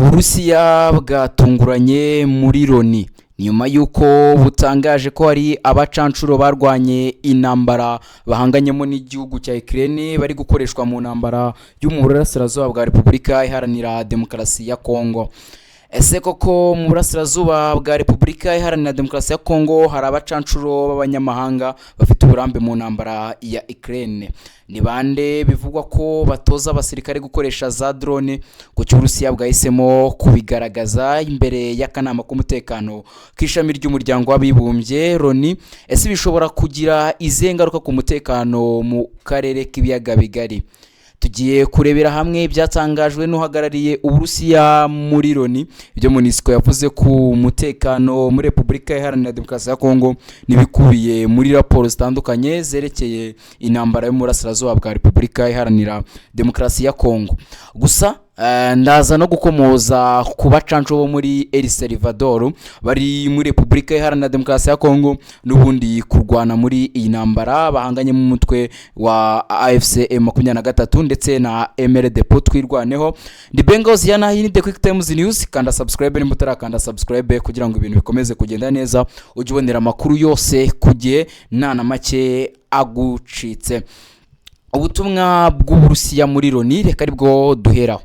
Uburusiya bwatunguranye muri Loni nyuma y'uko butangaje ko hari abacanshuro barwanye intambara bahanganyemo n'igihugu cya Ukraine bari gukoreshwa mu ntambara yo mu burasirazuba bwa Repubulika Iharanira Demokarasi ya Kongo. Ese koko mu burasirazuba bwa Repubulika Iharanira Demokarasi ya Kongo hari abacanshuro b'abanyamahanga bafite uburambe mu ntambara ya Ukraine? Ni bande bivugwa ko batoza abasirikare gukoresha za drone? Kuki Uburusiya bwahisemo kubigaragaza imbere y'akanama k'umutekano k'ishami ry'Umuryango w'Abibumbye, Loni? Ese bishobora kugira izihe ngaruka ku mutekano mu karere k'Ibiyaga Bigari? Tugiye kurebera hamwe ibyatangajwe n'uhagarariye Uburusiya muri Loni, ibyo MONUSCO yavuze ku mutekano muri Repubulika Iharanira Demokarasi ya Kongo n'ibikubiye muri raporo zitandukanye zerekeye intambara yo mu burasirazuba bwa Repubulika Iharanira Demokarasi ya Kongo. Gusa ndaza no gukomoza ku bacanshuro bo muri El Salvador bari muri Repubulika Iharanira Demokarasi ya Kongo n'ubundi kurwana muri iyi ntambara bahanganye mu mutwe wa AFC M23 ndetse na MRDP Twirwaneho. Ndi Bengals ya nahi ni The Quick Times News. Kanda subscribe nimba utarakanda subscribe kugira ngo ibintu bikomeze kugenda neza, ujye ubonera amakuru yose ku gihe, nta na make agucitse. Ubutumwa bw'Uburusiya muri Loni reka aribwo duheraho.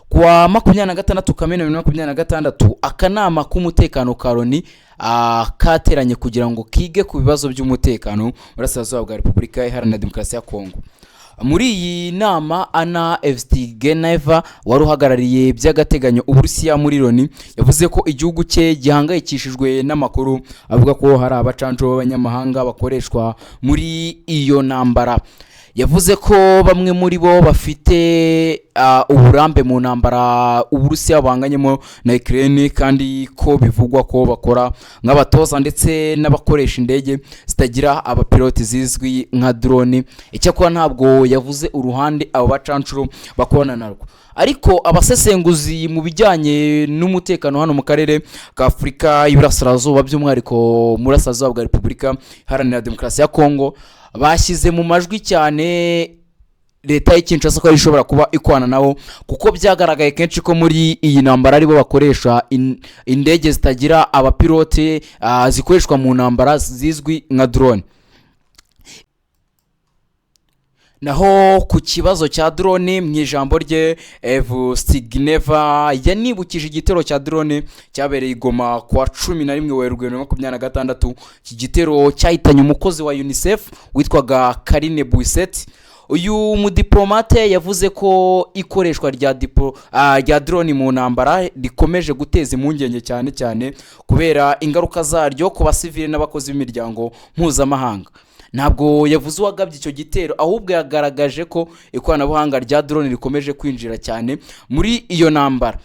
Kuwa 26 Kamena 2026, akanama k'umutekano ka Loni kateranye kugira ngo kige ku bibazo by'umutekano mu burasirazuba bwa Repubulika Iharanira Demokarasi ya Kongo. Muri iyi nama, Anna Evstigneeva wari uhagarariye by'agateganyo Uburusiya muri Loni yavuze ko igihugu cye gihangayikishijwe n'amakuru avuga ko hari abacanshuro b'abanyamahanga bakoreshwa muri iyo ntambara. Yavuze ko bamwe muri bo bafite uburambe mu ntambara Uburusiya buhanganyemo na Ukraine, kandi ko bivugwa ko bakora nk'abatoza ndetse n'abakoresha indege zitagira abapiloti zizwi nka drone. Icyakora ntabwo yavuze uruhande abo bacanshuro bakorana narwo, ariko abasesenguzi mu bijyanye n'umutekano hano mu karere ka Afurika y'Iburasirazuba, by'umwihariko mu burasirazuba bwa Repubulika Iharanira Demokarasi ya Kongo, bashyize mu majwi cyane leta y'i Kinshasa ko ishobora kuba ikwana nabo, kuko byagaragaye kenshi ko muri iyi ntambara aribo bakoresha indege zitagira abapilote zikoreshwa mu ntambara zizwi nka drone. Naho ku kibazo cya drone, mu ijambo rye Evstigneeva yanibukije igitero cya drone cyabereye i Goma ku wa 11 Werurwe 2026. Iki gitero cyahitanye umukozi wa UNICEF witwaga Karine Buisset. Uyu mudiplomate yavuze ko ikoreshwa rya drone mu ntambara rikomeje guteza impungenge, cyane cyane kubera ingaruka zaryo ku basivili n'abakozi b'imiryango mpuzamahanga. Ntabwo yavuze uwagabye icyo gitero, ahubwo yagaragaje ko ikoranabuhanga rya drone rikomeje kwinjira cyane muri iyo ntambara.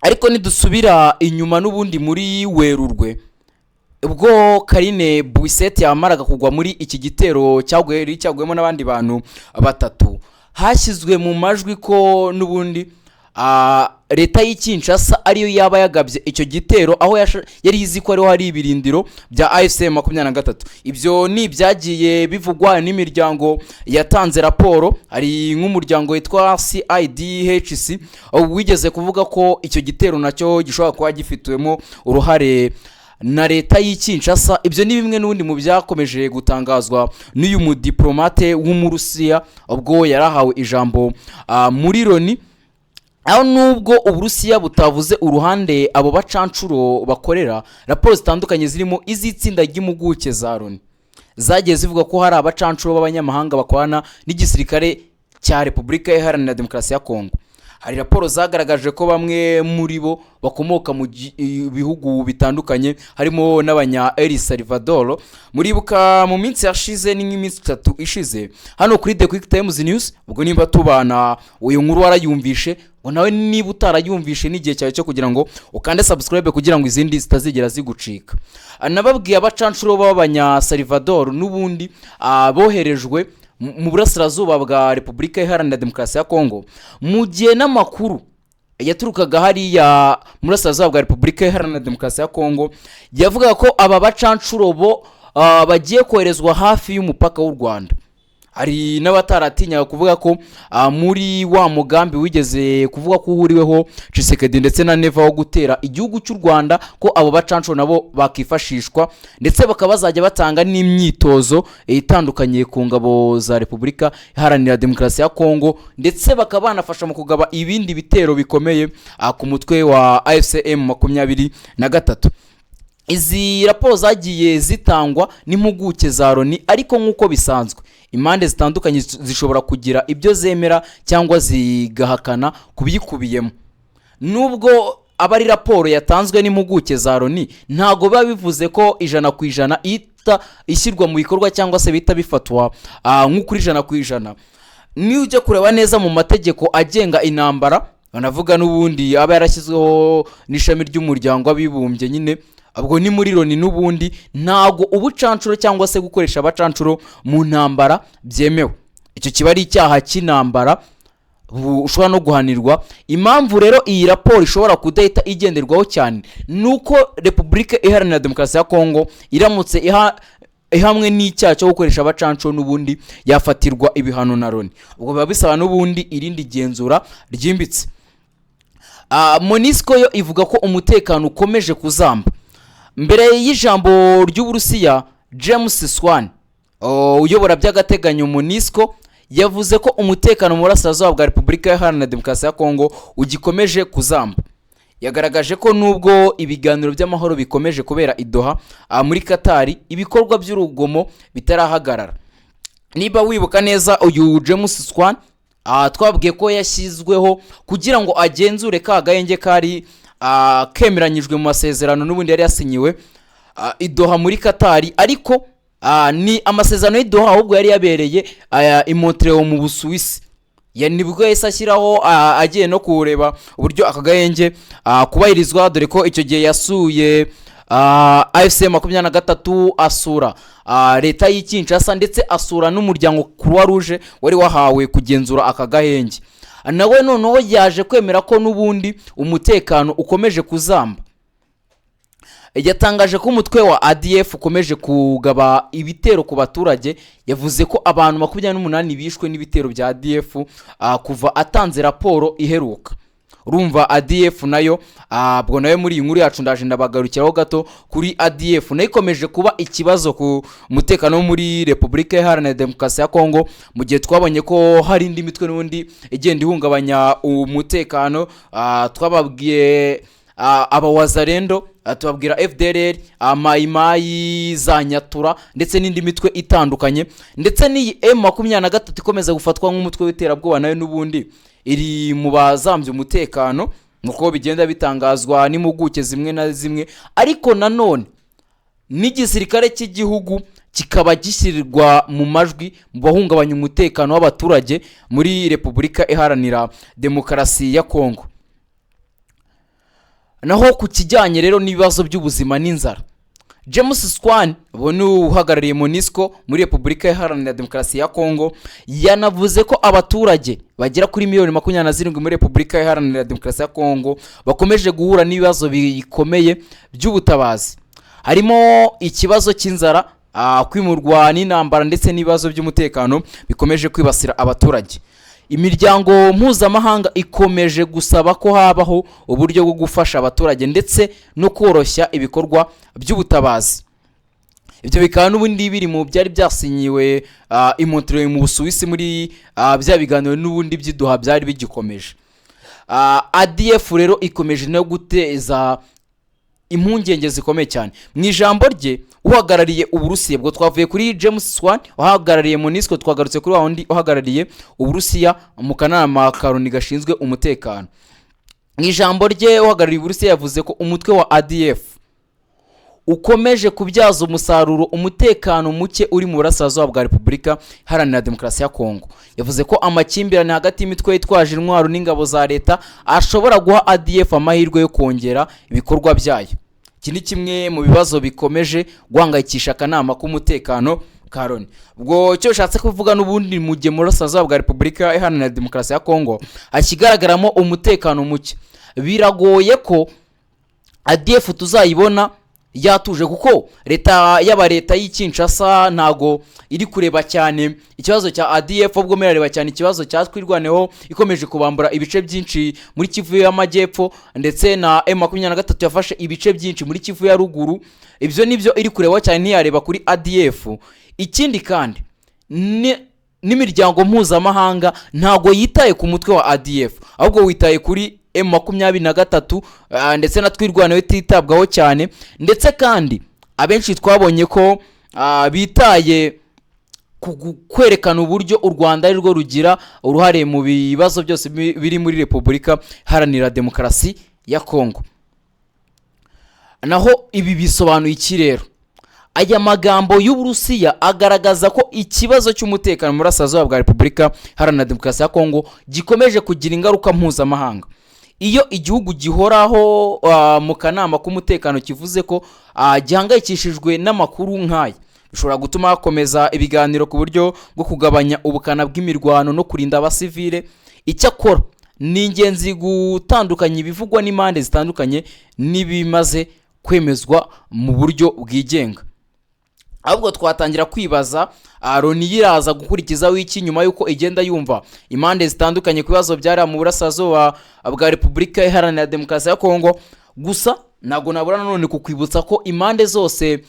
Ariko nidusubira inyuma n'ubundi muri Werurwe, ubwo Karine Buisset yamaraga kugwa muri iki gitero cyaguye cyaguyemo n'abandi bantu batatu, hashyizwe mu majwi ko n'ubundi leta y'i Kinshasa ariyo yaba yagabye icyo gitero, aho yari izi ko ariho hari ibirindiro bya AFC 23. Ibyo ni ibyagiye bivugwa n'imiryango yatanze raporo. Hari nk'umuryango witwa CIDHC wigeze kuvuga ko icyo gitero nacyo gishobora kuba gifitiwemo uruhare na leta y'i Kinshasa. Ibyo ni bimwe n'ubundi mu byakomeje gutangazwa n'uyu mudiplomate w'Umurusiya ubwo yari ahawe ijambo muri Loni, aho nubwo Uburusiya butavuze uruhande abo bacanshuro bakorera, raporo zitandukanye zirimo iz'itsinda ry'impuguke za Loni zagiye zivuga ko hari abacanshuro b'abanyamahanga bakorana n'igisirikare cya Repubulika Iharanira Demokarasi ya Kongo. Hari raporo zagaragaje ko bamwe muri bo bakomoka mu bihugu bitandukanye, harimo n'abanya El Salvador. Muribuka mu minsi yashize, ni nk'iminsi 3 ishize, hano kuri The Quick Times News, ubwo nimba tubana uyu nkuru warayumvishe, ngo nawe niba utarayumvishe n'igihe cyawe cyo kugira ngo ukande subscribe kugira ngo izindi zitazigera zigucika. Nababwiye abacanshuro b'abanya Salvador n'ubundi boherejwe mu burasirazuba bwa Repubulika Iharanira Demokarasi ya Kongo, mu gihe n'amakuru yaturukaga hariya mu burasirazuba bwa Repubulika Iharanira Demokarasi ya Kongo yavugaga ko aba bacanshuro bo bagiye koherezwa hafi y'umupaka w'u Rwanda. Hari n'abataratinyaga kuvuga ko muri wa mugambi wigeze kuvuga ko uhuriweho Tshisekedi ndetse na Neva wo gutera igihugu cy'u Rwanda, ko abo bacanshuro nabo bakifashishwa, ndetse bakaba bazajya batanga n'imyitozo itandukanye ku ngabo za Repubulika Iharanira Demokarasi ya Kongo, ndetse bakaba banafasha mu kugaba ibindi bitero bikomeye ku mutwe wa AFC M23. Izi raporo zagiye zitangwa n'impuguke za Loni, ariko nk'uko bisanzwe impande zitandukanye zishobora kugira ibyo zemera cyangwa zigahakana kubiyikubiyemo. Nubwo aba ari raporo yatanzwe n'impuguke za Loni, ntabwo biba bivuze ko 100% ihita ishyirwa mu bikorwa cyangwa se bihita bifatwa nk'ukuri 100%. Niyo ujya kureba neza mu mategeko agenga intambara, banavuga n'ubundi aba yarashyizweho n'ishami ry'Umuryango w'Abibumbye nyine, ubwo ni muri Loni, n'ubundi ntabwo ubucanshuro cyangwa se gukoresha abacanshuro mu ntambara byemewe. Icyo kiba ari icyaha cy'intambara ushobora no guhanirwa. Impamvu rero iyi raporo ishobora kudahita igenderwaho cyane ni uko Repubulika Iharanira Demokarasi ya Kongo iramutse ihamwe n'icyaha cyo gukoresha abacanshuro, n'ubundi yafatirwa ibihano na Loni. Ubwo biba bisaba n'ubundi irindi genzura ryimbitse. MONUSCO yo ivuga ko umutekano ukomeje kuzamba. Mbere y'ijambo ry'Uburusiya, James Swan, uyobora by'agateganyo MONUSCO, yavuze ko umutekano mu burasirazuba bwa Repubulika Iharanira Demokarasi ya Kongo ugikomeje kuzamba. Yagaragaje ko nubwo ibiganiro by'amahoro bikomeje kubera i Doha muri Katari, ibikorwa by'urugomo bitarahagarara. Niba wibuka neza, uyu James Swan twabwiye ko yashyizweho kugira ngo agenzure ka gahenge kari kemeranyijwe mu masezerano n'ubundi yari yasinyiwe i Doha muri Katari, ariko ni amasezerano y'i Doha, ahubwo yari yabereye i Montreal mu Busuwisi. Nibwo yahise ashyiraho agiye no kureba uburyo aka gahenge kubahirizwa, dore ko icyo gihe yasuye AFC 23, asura leta y'i Kinshasa, ndetse asura n'umuryango Croix Rouge wari wahawe kugenzura aka gahenge. Nawe noneho yaje kwemera ko n'ubundi umutekano ukomeje kuzamba. Yatangaje ko umutwe wa ADF ukomeje kugaba ibitero ku baturage. Yavuze ko abantu 28 bishwe n'ibitero bya ADF kuva atanze raporo iheruka. Urumva ADF nayo, ubwo nayo muri iyi nkuru yacu ndaje ndabagarukiraho gato kuri ADF, nayo ikomeje kuba ikibazo ku mutekano wo muri Repubulika Iharanira Demokarasi ya Kongo, mu gihe twabonye ko hari indi mitwe n'ubundi igenda ihungabanya umutekano. Twababwiye Abawazalendo, tubabwira FDLR, Mayimayi za Nyatura, ndetse n'indi mitwe itandukanye, ndetse n'iyi M23 ikomeza gufatwa nk'umutwe w'iterabwoba, nayo n'ubundi iri mu bazambye umutekano nk'uko bigenda bitangazwa n'impuguke zimwe na zimwe. Ariko nanone n'igisirikare cy'igihugu kikaba gishyirwa mu majwi mu bahungabanya umutekano w'abaturage muri Repubulika Iharanira Demokarasi ya Kongo. Naho ku kijyanye rero n'ibibazo by'ubuzima n'inzara, James Swan, ubu ni uhagarariye MONUSCO muri Repubulika Iharanira Demokarasi ya Kongo, yanavuze ko abaturage bagera kuri miliyoni 27 muri Repubulika Iharanira Demokarasi ya Kongo bakomeje guhura n'ibibazo bikomeye by'ubutabazi, harimo ikibazo cy'inzara, kwimurwa n'intambara, ndetse n'ibibazo by'umutekano bikomeje kwibasira abaturage. Imiryango mpuzamahanga ikomeje gusaba ko habaho uburyo bwo gufasha abaturage ndetse no koroshya ibikorwa by'ubutabazi. Ibyo bikaba n'ubundi biri mu byari byasinyiwe i Montreal mu Busuwisi muri bya biganiro n'ubundi by'i Doha byari bigikomeje. ADF rero ikomeje no guteza impungenge zikomeye cyane. Mu ijambo rye, uhagarariye Uburusiya, ubwo twavuye kuri James Swan uhagarariye MONUSCO, twagarutse kuri wa wundi uhagarariye Uburusiya mu kanama ka Loni gashinzwe umutekano. Mu ijambo rye, uhagarariye Uburusiya yavuze ko umutwe wa ADF ukomeje kubyaza umusaruro umutekano muke uri mu burasirazuba bwa Repubulika Iharanira Demokarasi ya Kongo. Yavuze ko amakimbirane hagati y'imitwe yitwaje intwaro n'ingabo za leta ashobora guha ADF amahirwe yo kongera ibikorwa byayo. Iki ni kimwe mu bibazo bikomeje guhangayikisha akanama k'umutekano ka Loni. Ubwo icyo bishatse kuvuga n'ubundi, mu gihe mu burasirazuba bwa Repubulika Iharanira Demokarasi ya Kongo hakigaragaramo umutekano muke, biragoye ko ADF tuzayibona yatuje, kuko leta yaba leta y'i Kinshasa ntago iri kureba cyane ikibazo cya ADF, ahubwo irareba cyane ikibazo cya Twirwaneho ikomeje kubambura ibice byinshi muri Kivu y'Amajyepfo, ndetse na M23 yafashe ibice byinshi muri Kivu ya Ruguru. Ibyo nibyo iri kureba cyane, ntiyareba kuri ADF. Ikindi kandi n'imiryango mpuzamahanga ntago yitaye ku mutwe wa ADF, ahubwo witaye kuri M23, ndetse na Twirwaneho ititabwaho cyane. Ndetse kandi abenshi twabonye ko bitaye ku kwerekana uburyo u Rwanda ari rwo rugira uruhare mu bibazo byose biri muri Repubulika Iharanira Demokarasi ya Kongo. Naho ibi bisobanuye iki rero? Aya magambo y'Uburusiya agaragaza ko ikibazo cy'umutekano mu burasirazuba bwa Repubulika Iharanira Demokarasi ya Kongo gikomeje kugira ingaruka mpuzamahanga. Iyo igihugu gihoraho mu kanama k'umutekano kivuze ko gihangayikishijwe n'amakuru nk'aya, bishobora gutuma hakomeza ibiganiro ku buryo bwo kugabanya ubukana bw'imirwano no kurinda abasivile. Icyakora ni ingenzi gutandukanya ibivugwa n'impande zitandukanye n'ibimaze kwemezwa mu buryo bwigenga. Ahubwo twatangira kwibaza, Loni yiraza gukurikizaho iki nyuma y'uko igenda yumva impande zitandukanye ku bibazo byari mu burasirazuba bwa Repubulika Iharanira Demokarasi ya Kongo? Gusa ntabwo nabura nanone kukwibutsa ko impande zose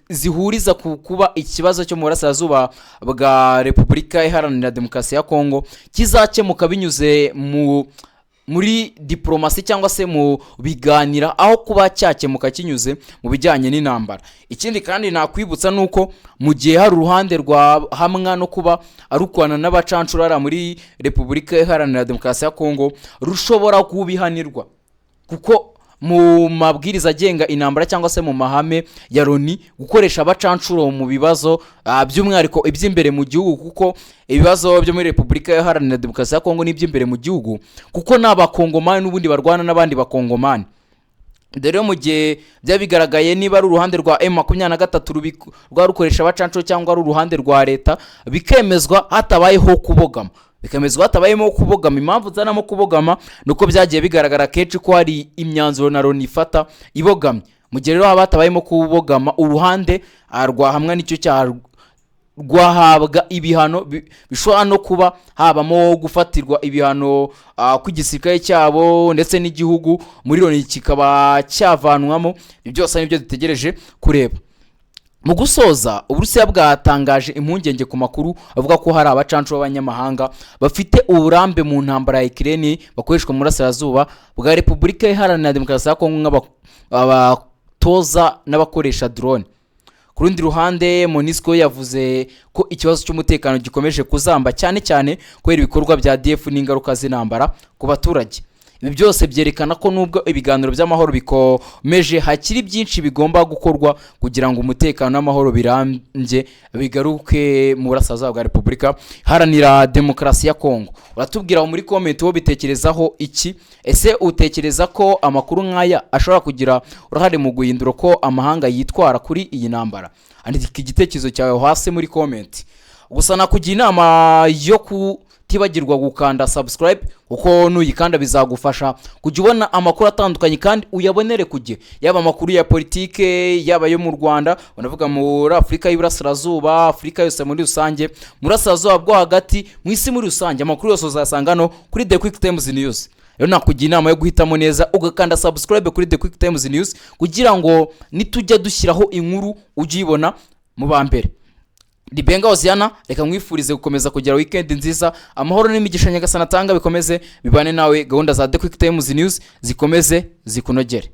zihuriza ku kuba ikibazo cyo mu burasirazuba bwa Repubulika Iharanira Demokarasi ya Kongo kizakemuka binyuze muri diporomasi cyangwa se mu biganira, aho kuba cyakemuka kinyuze mu bijyanye n'intambara. Ikindi kandi nakwibutsa ni uko mu gihe hari uruhande rwa hamwa no kuba arukwana n'abacancurara muri Repubulika Iharanira Demokarasi ya Kongo, rushobora kubihanirwa, kuko mu mabwiriza agenga intambara cyangwa se mu mahame ya Loni, gukoresha abacancuro mu bibazo, by'umwihariko iby'imbere mu gihugu, kuko ibibazo byo muri Repubulika Iharanira Demokarasi ya Kongo n'iby'imbere mu gihugu, kuko ni Abakongomani n'ubundi barwana n'abandi Bakongomani. Dore mu gihe byaba bigaragaye niba ari uruhande rwa M23 rwa rukoresha abacancuro cyangwa ari uruhande rwa leta, bikemezwa hatabayeho kubogama, bikemezwa hatabayemo kubogama. Impamvu nzanamo kubogama ni uko byagiye bigaragara kenshi ko hari imyanzuro na Loni ifata ibogamye. Mu gihe rero haba hatabayemo kubogama, uruhande rwahamwa n'icyo cyaha rwahabwa ibihano bishobora no kuba habamo gufatirwa ibihano kw'igisirikare cyabo, ndetse n'igihugu muri Loni kikaba cyavanwamo. Ibyo byose nibyo dutegereje kureba. Mu gusoza, Uburusiya bwatangaje impungenge ku makuru avuga ko hari abacancuro b'abanyamahanga bafite uburambe mu ntambara ya Ukraine bakoreshwa mu burasirazuba bwa Repubulika Iharanira Demokarasi ya Kongo nk'abatoza n'abakoresha drone. Ku rundi ruhande, MONUSCO yavuze ko ikibazo cy'umutekano gikomeje kuzamba, cyane cyane kubera ibikorwa bya ADF n'ingaruka z'intambara ku baturage. Ibi byose byerekana ko nubwo ibiganiro by'amahoro bikomeje, hakiri byinshi bigomba gukorwa kugira ngo umutekano n'amahoro birambye bigaruke mu burasirazuba bwa Repubulika Iharanira Demokarasi ya Kongo. Uratubwira aho muri comment wowe bitekerezaho iki? Ese utekereza ko amakuru nk'aya ashobora kugira uruhare mu guhindura ko amahanga yitwara kuri iyi ntambara? Andika igitekerezo cyawe hasi muri comment. Gusa nakugira inama yo kutibagirwa gukanda subscribe, kuko nuyikanda bizagufasha kujya ubona amakuru atandukanye kandi uyabonere ku gihe, yaba amakuru ya politike, yaba ayo mu Rwanda, banavuga muri Afurika y'Iburasirazuba, Afurika yose muri rusange, mu Burasirazuba bwo hagati, mu isi muri rusange. Amakuru yose uzayasanga hano kuri The Quick Times News. Rero nakugira inama yo guhitamo neza ugakanda subscribe kuri The Quick Times News, kugira ngo nitujya dushyiraho inkuru ujye uyibona mu ba mbere. Ribenga Hoziyana, reka nkwifurize gukomeza kugira weekend nziza. Amahoro n'imigisha Nyagasani atanga bikomeze bibane nawe. Gahunda za The Quick Times News zikomeze zikunogere.